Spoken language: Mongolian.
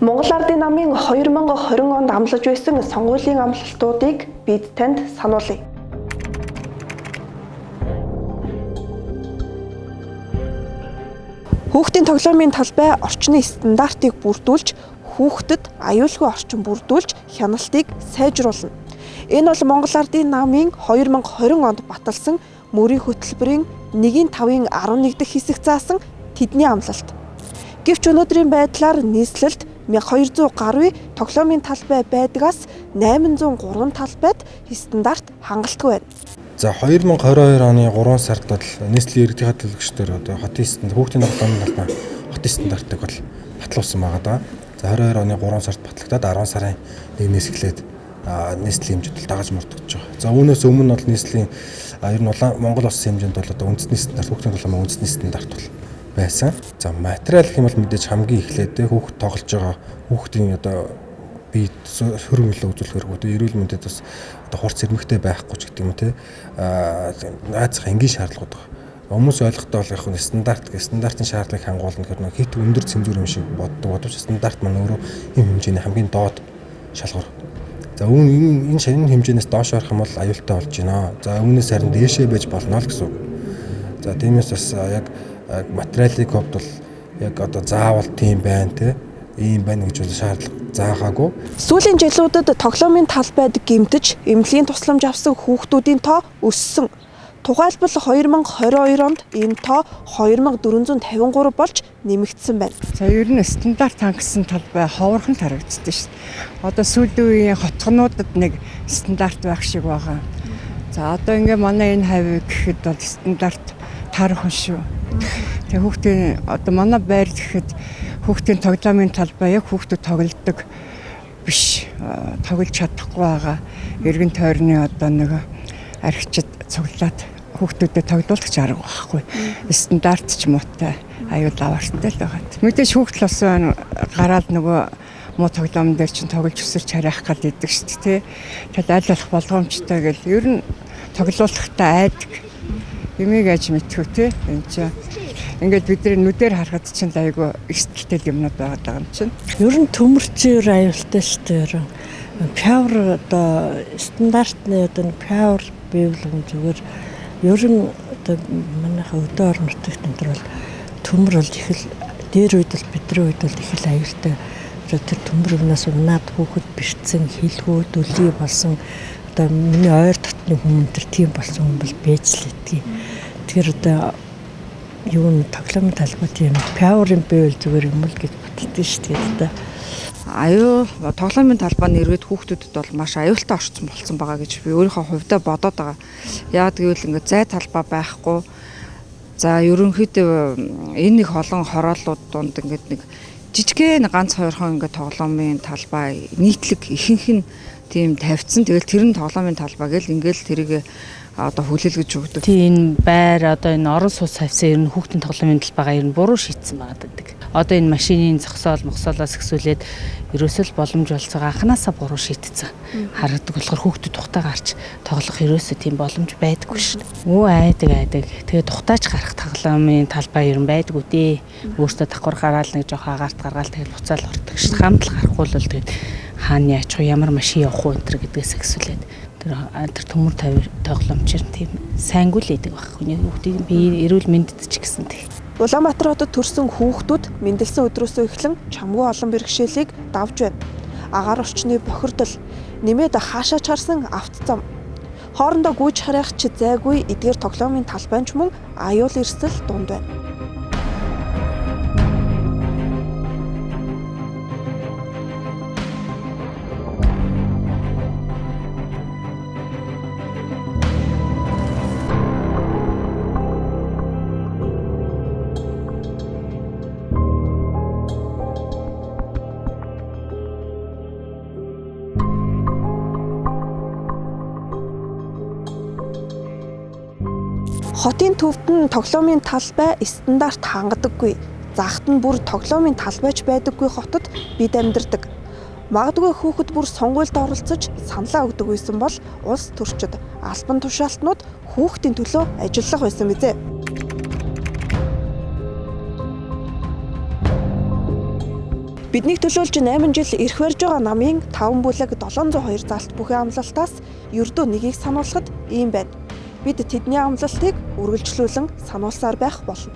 Монгол Ардын намын 2020 онд амлаж байсан сонгуулийн амлалтуудыг бид танд сануулъя. Хүүхдийн тоглоомын талбай орчны стандартыг бүрдүүлж, хүүхдэд аюулгүй орчин бүрдүүлж, хяналтыг сайжруулна. Энэ бол Монгол Ардын намын 2020 онд баталсан мөрийн хөтөлбөрийн 1-5-ын 11 дахь хэсэг заасан тэдний амлалт. Гэвч өнөөдрийн байдлаар нийслэлд 1200 гаруй тоглоомын талбай байдгаас 803 талбайд стандарт хангалтгүй байна. За 2022 оны 3 сард бол нийслэлийн иргэдийн төлөвлөгчдөр одоо хотын стандарт хүүхдийн тоглоомын талбай хотын стандартыг бол батлуулсан байгаа даа. За 22 оны 3 сард батлагдаад 10 сарын 1-ээс эхлээд нийслэлийн хэмжээнд бол дагаж мөрдөгдөж байгаа. За үүнээс өмнө бол нийслэлийн ер нь Монгол улсын хэмжээнд бол одоо үндэсний стандарт хүүхдийн тоглоомын үндэсний стандарт бол байсан. За материал гэх юм бол мэдээж хамгийн эхлээд хүүхд тоглож байгаа хүүхдийн одоо бие сөрөг нөлөө үзүүлэх хэрэггүй те эрүүл мэндэд бас одоо хурц сэрмэгтэй байхгүй ч гэдэг юм те наацх энгийн шаардлагууд байгаа. Хүмүүс ойлгохдоо бол яг нь стандарт гэх стандартын шаардлагыг хангуулна гэхээр нэг хит өндөр цензуур юм шиг боддог боловч стандарт маань өөрөө ийм хэмжээний хамгийн доод шалгуур. За үүн энэ шанин хэмжээнээс доош орох юм бол аюултай болж байна. За үүнээс харин дээшээ байж болно л гэсэн үг. За тиймээс бас яг материалын хувьд бол яг одоо заавал тийм байна те ийм байна гэж бол шаардлага заагаагүй. Сүүлийн жилүүдэд тоглоомын талбайд гэмтэж, эмнэлгийн тусламж авсан хүүхдүүдийн тоо өссөн. Тухайлбал 2022 онд энэ тоо 2453 болж нэмэгдсэн байна. За ер нь стандарт хангасан талбай ховорхон харагддаг шүү дээ. Одоо сүүлийн үеийн хотгонуудад нэг стандарт байх шиг байгаа. За одоо ингээ манай энэ хавь гэхэд бол стандарт таархан шүү. Тэгээ хүүхдийн одоо манай байр гэхэд хүүхдийн тоглоомын талбай яг хүүхдүүд тоглодог биш, тоглож чадахгүй байгаа. Эргэн тойрны одоо нэг архичид цуглаад хүүхдүүдэд тоглуулах ч арга байхгүй. Стандарт ч муутай, аюул аваартай л байгаа. Мэдээж хүүхдэл бас гараад нөгөө муу тоглоом дээр чинь тоглож өсөрч харих гал идэг шүү дээ, тий. Тэгэл аль болох болгоомжтой гэл ер нь тоглуулахдаа айдаг. Юмыг аж мэдхүү тий. Энд чинь ингээд бидний нүдээр харахад чинь айгүй эрсдэлтэй юмнууд байгаа юм чинь. Ер нь төмөрчөр аюултай шүү дээ. Ер нь павер одоо стандартны одоо павер бийвлэн зүгээр ер нь одоо манайха өдөө орон нутагт энэ төр бол төмөр бол их л дээр үед бол бидний үед бол их л аюултай. Тэр төмөр юмнаас унаад хүүхэд бэрцэн хилгүү дүлий болсон одоо миний ойр дотны хүмүүс төр тийм болсон хүн бол байж л идэгий. Тэгэхээр одоо юу н тоглоомын талбай тийм паверын байвал зүгээр юм л гэж боддоо шүү дээ. Одоо аюул тоглоомын талбай нь эргээд хүүхдүүдэд бол маш аюултай орчин болсон байгаа гэж би өөрийнхөө хувьдаа бодоод байгаа. Яагаад гэвэл ингээд зай талбай байхгүй. За ерөнхийдөө энэ нэг олон хорооллууд донд ингээд нэг жижигхэн ганц хоёрхон ингээд тоглоомын талбай нийтлэг ихэнх нь тийм тавьчихсан. Тэгэл тэр нь тоглоомын талбай гэл ингээл тэрийг одоо хүлээлгэж өгдөг. Тийм энэ байр одоо энэ орон сууц тавьсан ер нь хүүхдийн тоглоомын талбайгаа ер нь буруу шийдсэн байгаа гэдэг. Одоо энэ машины зогсоол мосоолоос ихсүүлээд ерөөсөө л боломж болцоогоо анханасаа буруу шийдсэн. Харагдаг болохоор хүүхдүүд тухтай гарч тоглох ерөөсөө тийм боломж байдаггүй шин. Өө айдаг. Тэгээ тухтайч гарах тоглоомын талбай ер нь байдаггүй дээ. Өөртөө давхар гараал нэг жоох агаарт гаргаал тэгэл буцаал ордог шин. Хамт л гарахгүй бол тэгээд хаана яач вэ ямар машин явах уу энэ төр гэдгээс ихсүүлээд тэр төмөр тоглоомчир тийм сайнгүй л идэг байх. Хүний хүүхдийн бие эрүүл мэндэд ч гэсэн тийм. Улаанбаатар хотод төрсэн хүүхдүүд мэндэлсэн өдрөөсөө эхлэн чамгүй олон бэрхшээлийг давж байна. Агаар орчны бохирдол, нэмээд хаашаа чарсан авто зам. Хоорондоо гүйж харих ч зайгүй эдгээр тоглоомын талбай ч мөн аюул эрсдэл дунд байна. Хотын төвд нь тоглоомын талбай стандарт хангадаггүй. Загт нь бүр тоглоомын талбайч байдаггүй хотод бид амьдардаг. Магадгүй хүүхэд бүр сонгуульд оролцож саналаа өгдөг байсан бол улс төрчид албан тушаалтнууд хүүхдийн төлөө ажиллах байсан биз. Биднийг төлөөлж 8 жил эрх барьж байгаа намын 5 бүлэг 702 залт бүхий амлалтаас ердөө нэгийг сануулхад ийм байна. Бид тэдний амлалтыг үргэлжлүүлэн сануулсаар байх болно.